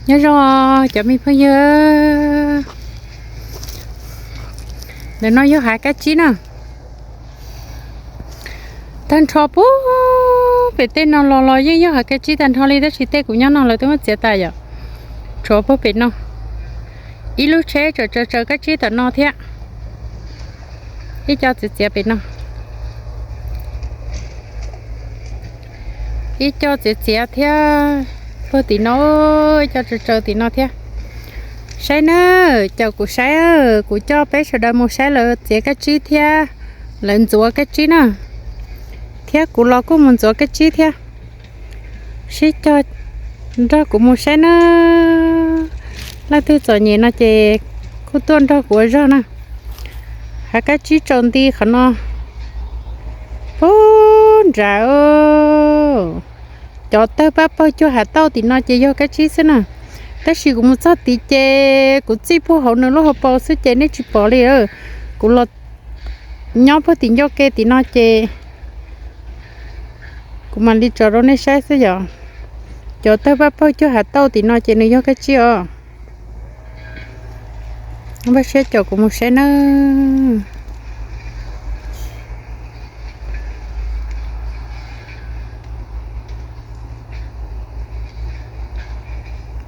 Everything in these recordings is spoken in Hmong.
Nyob zoo cov me phooj ywg, ntawm no yog hav kab tsib na. Tag nrho puag pem tej no los los yeej yog hav kab tsib tag nrho li, tab sis tej kuv nyob no lawv twb muab txiav tas yom. Tshuav puag pem no ib lub tsheb tsaws tsaws kab tsib tom no thiab. Ib co txiav txiav pem no, ib co txiav txiav thiab puag tim no, ib co tsaws tsaws tim no thiab. Saib na, caum kuv saib, kuv coj peb sawv daws mus saib lawv txiav kab tsib thiab lawv ntxuav kab tsib na, thiab kuv los kuj mus ntxuav kab tsib thiab. Sib cog nrog kuv mus saib na. Leej twg txom nyem no ces kuj tuaj nrog kuv ua zog na. Hav kab tsib tsaus nti qhov no puag nrad. Cov tawg pab pawg cuag hav tauj tim no ces yog kab tsib xwb na. Tab sis kuv mus txog tid ces kuv txij puag hauv nws lub hauv paus xwb ces nej tsis pom li. Kuv los nyob puag tim ncauj ke tim no ces kuv mam li tso rau nej saib xwb yom. Cov tawg pab pawg cuag hav tauj tim no ces nws yog kab tsib os. Npaj siab caum kuv mus saib nawb.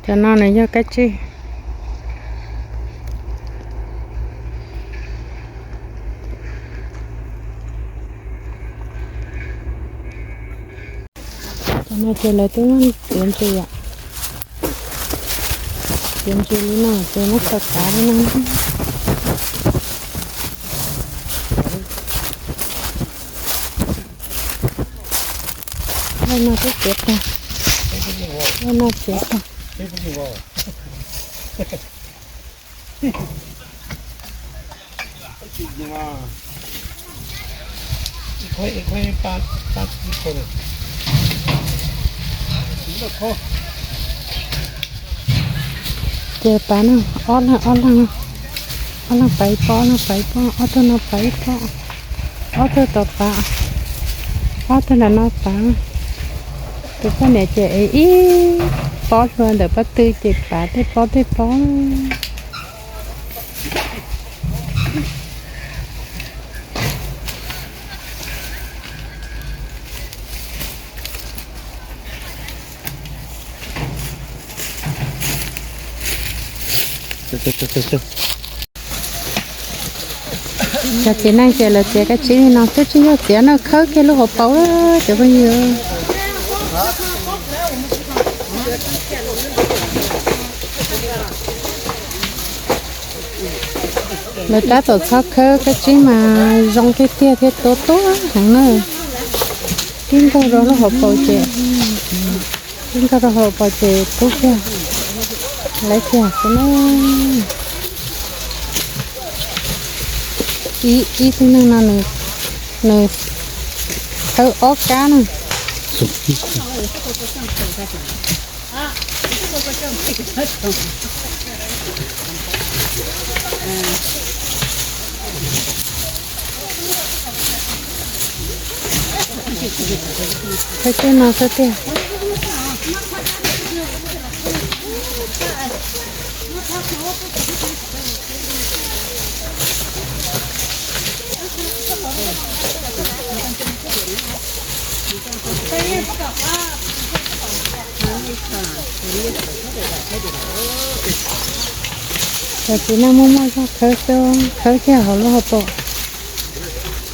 Cov no nws yog kab tsib. Cov no ces lawv twb muab txiav ntsis yom. Txiav ntsis li no ces muab tso kav li no. Laj no twb txiav tag, laj no txiav tag. Ces pav no, ob leeg ob leeg, ob leeg pav ib pob, ob leeg pav ib pob, ob tug no pav ib pob, ob tug tom pav, ob tug nram no pav. Tus poj niam ces ev ib pob hlua ntawm pob tw ces pav tej pob tej pob. Cov txiv neej ces lawv txiav kab tsib li no twb tsis yog txiav na, khawb kiag lub hauv paus cov phooj ywg. Lawv tab tom txhob khawb kab tsib mas zoo tiag tiag thiab tuab tuab heev na. Tib nkaug rau lub hauv paus ces, tib nkaug rau hauv paus ces tub kiag, laiv kiag xwb na. Ib tug neeg no nws khawb ob kab na. Khawb tej no xwb tiag. Cov txiv neej muaj muaj zog khawb xwb, khawb kiag hauv lub hauv paus.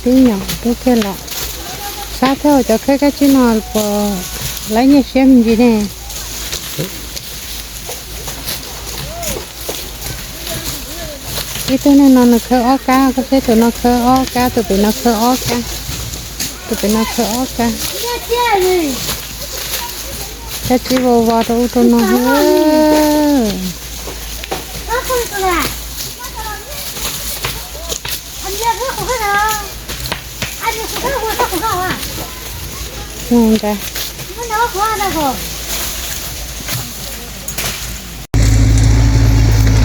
Tib nyom tub kiag los. Sab thiab, cov khawb kab tsib no puas laib nyiaj siab me ntsis ne? Ib tug neeg no nws khawb ob kab, koj saib tus no khawb ob kab, tus pem no khawb ob kab, tus pem no khawb ob kab. Kab tsib vau vos rau ub rau no.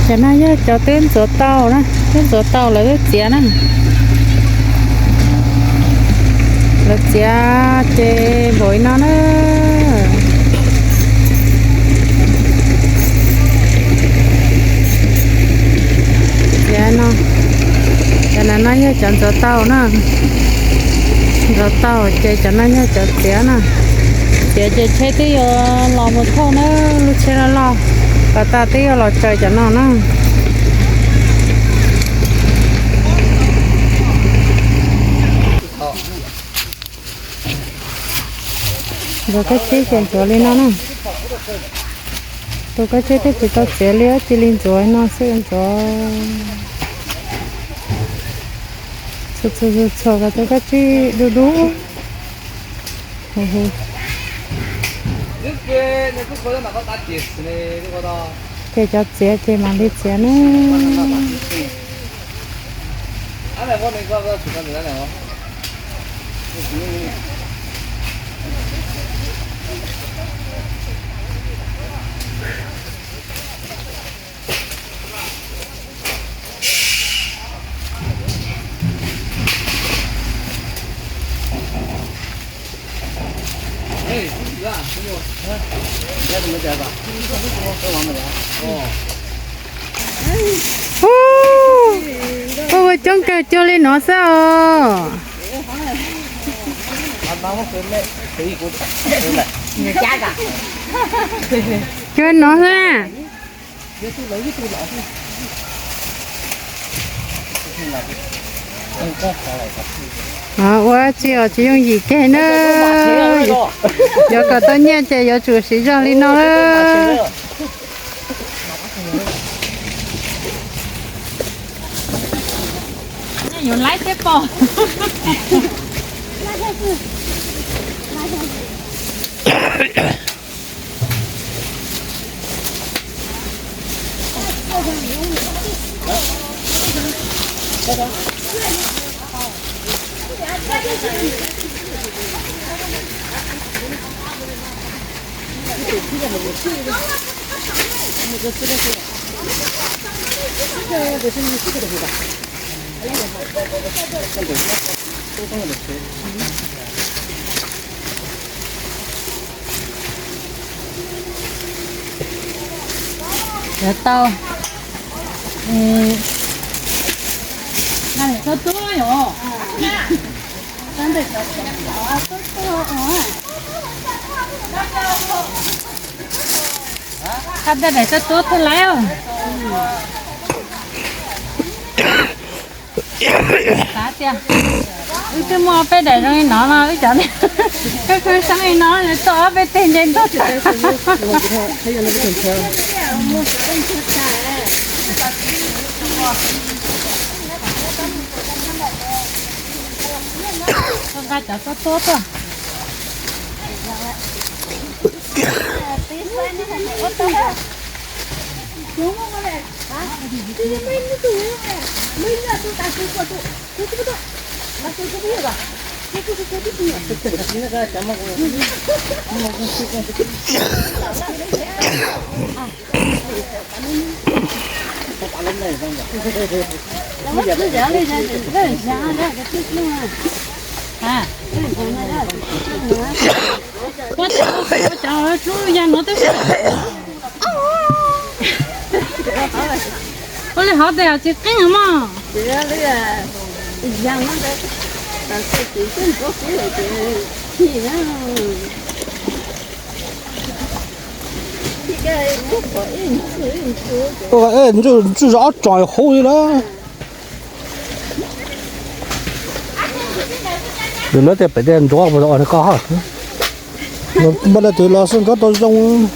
Cov no yog cov twb ntxuav tau na, twb ntxuav tau lawv twb txiav na. Lawv txiav ces npaum li no na. Cov ntxuav tau na, ntxuav tau ces cov no yog cov txiav na. Txiav ces tsheb twb yuav los mus thauj na, lub tsheb loj loj, kom tas twb yuav los tsaws cov no na. Ntxuav kab tsib ces ntxuav li no na. Tus kab tsib twb tsis tau txiav li, cia li ntxuav no xwb, ntxuav txhua txhua kom tus kab tsib dub dub. Ces cov txiav ces mam li txiav na. Ua coob kawg, cuag li no xwb os. Cuag no xwb. Ua tsi os, tsis yooj yim kiag na. Yuav kom tau nyiaj ces yuav tsum siv zog li no lawm. Yuav laib thiab pom. Cov tau. Qab ntawm daim toj tuab thiaj laib. Xav tias wb twb muaj peb daim zoo li no no wb cov ne, wb khwv xeeb li no nws tuaj ob peb teg nce ntog. Nqa cov tuab tuab tuaj. Ua cov tsub ya no twb ua li hov tes tsis qeeb mog. Ntsuj zov ob tsoom huv li na. Yus lawv tias pem tias ntsuav mus ua koj hab. Npaj dais twv los xwb nrov tau zoo.